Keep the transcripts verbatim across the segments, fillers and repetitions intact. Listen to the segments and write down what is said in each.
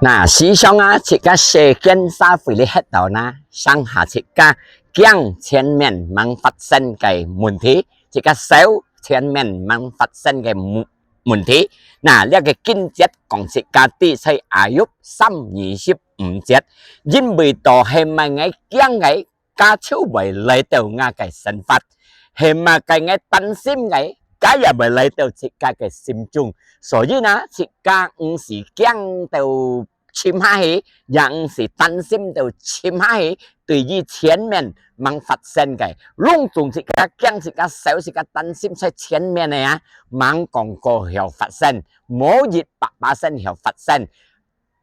那，時常啊，自家世間社會裡歇到那，成下自家驚前面吂發生个問題，自家愁前面吂發生个問，問題。那，這个經節講自家知在Ayub三二十五節，因為到係麼个𠊎驚个， 該就會來到𠊎个生活。係麼个𠊎擔心个，該也會來到自家个心中。所以呢，自家毋使驚到沉下去，也毋使擔心到沉下去，對於前面吂發生个，攏總自家驚、自家愁、自家擔心在前面个啊，吂講過曉發生，無一百巴仙曉發生。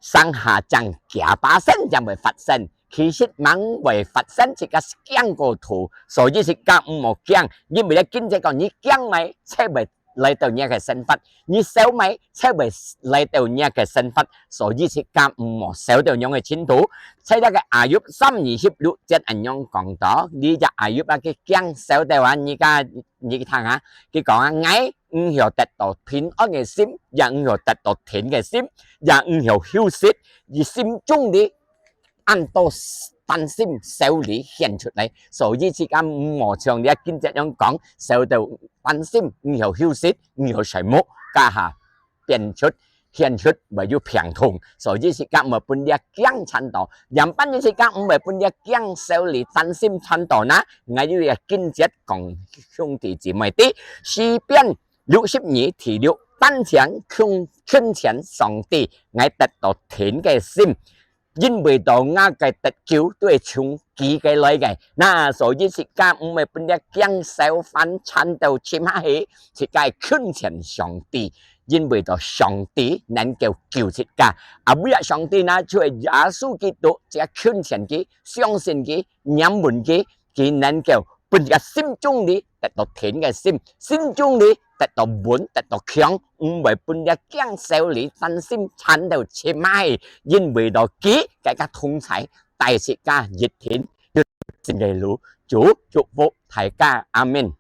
成下正幾巴仙正會發生，其實吂會發生自家驚過頭，所以自家毋好驚，因為這經節講你驚麼个，就會來到你个生活，你愁麼个，就會來到你个生活，所以自家毋好愁到恁樣个程度。在這个Ayub三二十六節恁樣講到，這隻Ayub啊，佢驚愁到啊，你家，你聽啊，佢講啊，𠊎 毋曉得到平安个心，也毋曉得到定个心，也毋曉休息，佢心中裡恁多擔心愁慮顯出來。所以自家毋好像這經節樣講，愁到擔心，毋曉休息，毋曉睡目，該下變出顯出會有病痛。所以自家毋好分這驚纏到，仰般自家毋會分這驚愁慮擔心纏到呢？𠊎有一个經節講兄弟姊妹知，詩篇 六十二第六，單淨近，近前上帝，𠊎得到定个心，因為到𠊎个得救對從佢个來个。那所以自家毋會分這驚愁煩纏到沉下去，自家近前上帝，因為到上帝能夠救自家。啊，為了上帝呢，就係耶穌基督，自家近前佢，相信佢，仰望佢， 佢能夠分自家心中裡得到定个心，心中裡得到穩，得到強，毋會分這驚愁慮擔心纏到沉下去，因為到佢个同在，帶自家一定有新个路。主祝福大家，阿們。